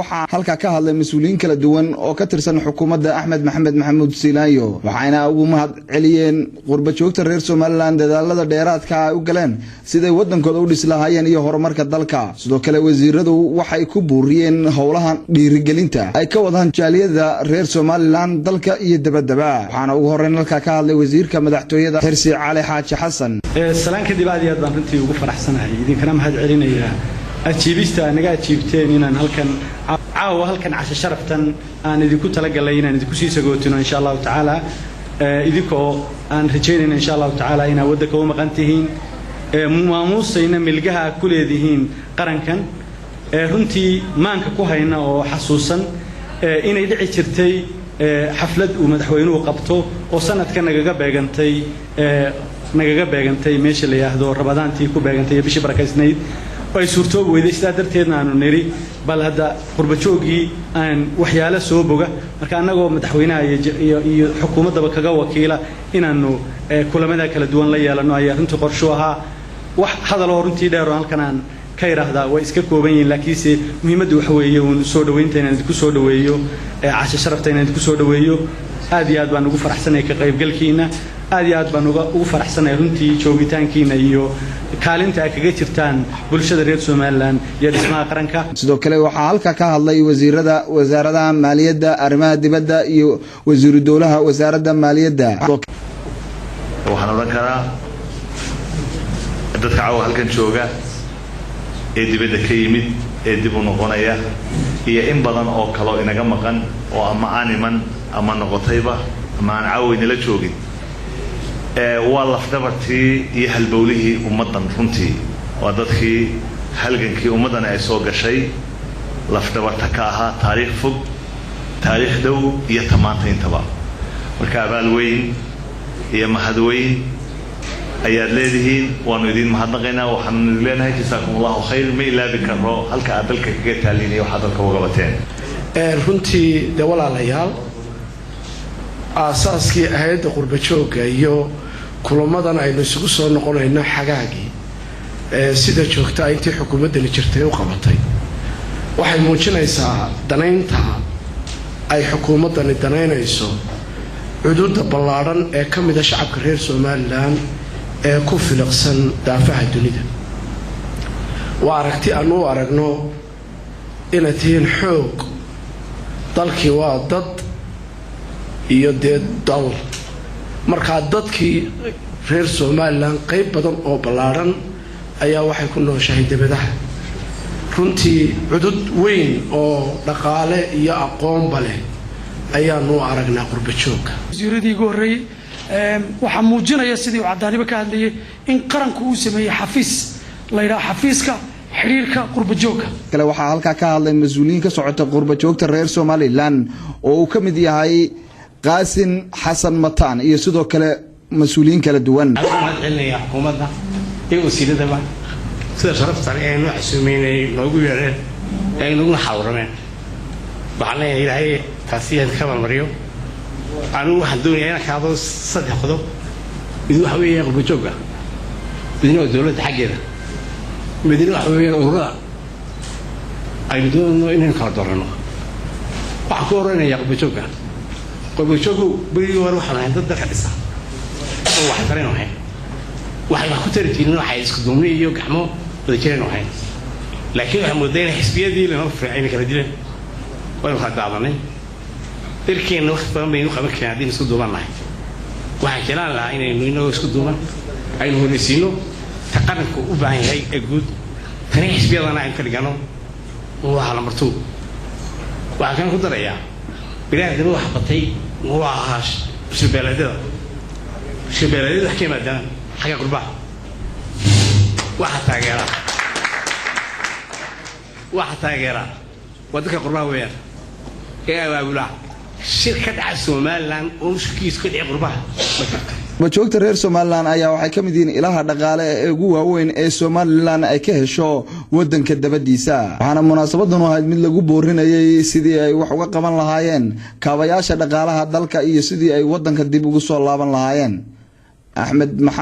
Waxaa halkaa ka hadlay mas-uuliyiin kala duwan oo ka tirsan xukuumadda Axmed Maxamed Maxamuud Siilaanyo, waxayna ugu mahad celiyeen qurbajoogta reer Somaliland dadaalada dheeraadka ay u galeen siday wadankooda u dhisi lahaayeen iyo horumarka dalka. Sidoo kale wasiiradu waxay ku buuriyeen howlaha dhiirigelinta ay ka wadaan jaaliyada reer Somaliland dalka iyo dabaddaba. Waxaana ugu horreyn halkaa ka hadlay wasiirka madaxtooyada, Xirsi Cali Xaaji Xasan. Salaan kadib, aad iyo aad baan runtii ugu faraxsanahay, idinkana mahad celinayaa ajiibista aad naga ajiibteen inaan halkan caawa, halkan casho sharaftan aan idinku talagalay inaan idinku sii sagootino, insha Allahu tacaala, idinkoo aan rajaynayna, insha Allahu tacaala, inaad waddanka u maqan tihiin, maamuusayna milgaha aad ku leedihiin qarankan. Runtii maanka ku hayna oo xasuusan inay dhici jirtay xaflad uu madaxweynuhu qabto oo sanadka nagaga beegantay meesha la yidhaahdo Ramadaantii ku beegantay iyo bishii barakaysnayd oo ay suurtoobi weyday. Sidaa darteedna aanu nidhi bal hadda qurbajooggii aan waxyaalo soo boga. Marka annagoo madaxweynaha iyo xukuumaddaba kaga wakiila inaannu kulamada kala duwan la yeelanno ayaa runtii qorshu ahaa. Wax hadaloo runtii dheer oo halkan aan ka idhaahdaa way iska kooban yihiin, laakiinse muhiimaddu waxa weeye uun soo dhoweynta inaan idinku soo dhoweeyo, casho sharafta inaan idinku soo dhoweeyo. Aad iyo aad baan ugu faraxsanahay ka qaybgalkiina, aad iyo aad baan ugu faraxsanahay runtii joogitaankiina iyo kaalinta ay kaga jirtaan bulshada reer Somaliland iyo dhismaha qaranka. Sidoo kale waxaa halka ka hadlay wasiirada wasaaradaha maaliyadda, arrimaha dibadda iyo wasiiru dowlaha wasaaradda maaliyadda. Waxaan odhan karaa dadka caawa halkan jooga ee dibadda ka yimid ee dib u noqonaya iyo in badan oo kaloo inaga maqan oo ama aan iman ama noqotayba ama aan caawa inala joogin, waa lafdhabartii iyo halbowlihii ummaddan. Runtii waa dadkii halgankii ummaddani ay soo gashay lafdhabarta ka ahaa, taariikh fog, taariikh dhow iyo tamaanta intaba. Marka abaal weyn iyo mahad weyn ayaad leedihiin, waanu idiin mahadnaqaynaa. Waxaanu idin leenahay jasaakum Allahu khayr. Ma ilaabi karo halka aad dalka kaga taaliin iyo waxaad dalka uga qabateen. Runtii dee walaalayaal, aasaaskii hay'adda qurba joogga iyo kulamadan aynu isugu soo noqonayno xagaagii sida joogtaa intii xukuumaddani jirtay u qabatay waxay muujinaysaa danaynta ay xukuumaddani danaynayso cuduudda ballaadhan ee ka mida shacabka reer Somaliland ee ku filiqsan daafaha dunida. Waa aragti aanu u aragno inaad tihiin xoog dalkii. Waa dad iyo dee dal. Markaa dadkii reer Somaliland qayb badan oo ballaadhan ayaa waxay ku nooshahay debadaha. Runtii cudud weyn oo dhaqaale iyo aqoonba leh ayaanu u aragnaa qurba joogga. Wasiiradii igu horreeyey waxaa muujinaya sidii uu Caddaaniba ka hadlayay in qaranku uu sameeyey xafiis la yidhaha xafiiska xidhiirka qurba joogga. Kale waxaa halkaa ka hadlay mas-uuliyiin ka socota qurba joogta reer Somaliland oo uu ka mid yahay Qaasin Xasan Mataan iyo sidoo kale mas-uuliyiin kala duwan. Waxaan u mahad celinayaa xukuumadda iyo wasiiradaba sida sharafta leh ee noo casuumeynay, noogu yeedheen ee ay naguna xawrameen. Waxaan leeyahay Ilaahay taasi ka marmariyo. Anigu waxaan doonayaa inaan ka hadlo saddex qodob. Mid waxa weeye qurba joogga, midna waa dowladda xaggeeda, midna waxa weeyaan ururada aynu doonayno inaynu kala dooranno. Waxaan ku horeynayaa qurba joogga. Qurba jooggu berigii hore waxaan ahayn dad dalka dhisa oo wax taraynu ahayn, waxay wax ku tari jireen, waxay isku duubni iyo gacmo wada jiraynu ahayn. Laakiin waxaa moodaa in xisbiyadii lanoo furay ayna kala dileen, waynu kala daadanay. Dalkeenna wax badan baynu qaban karin haddaynu isku duuban nahay. Waxaan jeclaan lahaa inaynu inagoo isku duuban aynu horreysiino ta qaranku u baahan yahay ee guud, tani xisbiyadana aynu ka dhigano waa number two. Waxaan kan ku darayaa, bilaha daba wax batay waa ahaa shirbeeleedyada. Shirbeeleedyada wax ka yimaadaan xagga qurbaha, waxa taageera waa dadka qurbaha weeyaan ee abaabulaa. Shir ka dhaca Somaliland oo mushkiis ka dhici qurbaha ma jirto. Qurbajoogta reer Somaliland ayaa waxay ka mid yihiin ilaha dhaqaale ee ugu waaweyn ee Somaliland ay ka hesho wadanka dabadiisa. Waxaana munaasabadan ahayd mid lagu boorinayay sidii ay wax uga qaban lahaayeen kaabayaasha dhaqaalaha dalka iyo sidii ay wadanka dib ugu soo laaban lahaayeen. Axmed Maxamed.